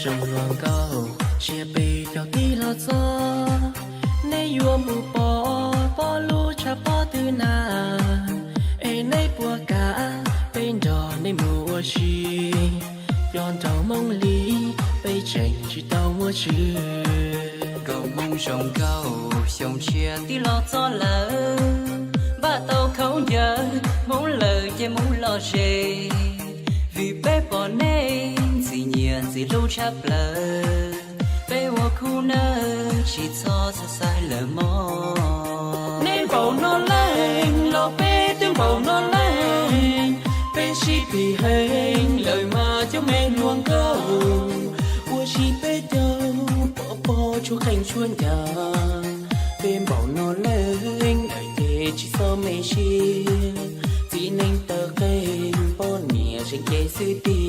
Zoo hluas nkauj, sia peb caug tib los txog, neb yuav mus pom pob lub tshav pob twg na, es neb puas kam peb nrog neb mus ua si, cov nraug Hmoob li peb tseem tsis tau muaj tswv. Nkauj Hmoob zoo nkauj, xyoo tshiab tib los txog lawm, npaj tau khaub ncaws Hmoob lawm ces mus lom zem, vim peb pom neb ntxim nyiam ntxim hlub tshaj plaws, peb ua khub nawb tsis txhob xav xav lawm mog. Neb npaum no leej los peb twb npaum no leej, peb sib pim heev lawm mas cov me hluas nkauj, ua si peb caug pov pob tshuab qeej tshuab ncas. Peb npaum no leej lawm ces tsis txhob me siab, txiv neej taw qeej poj niam zeem ces xwb tiag.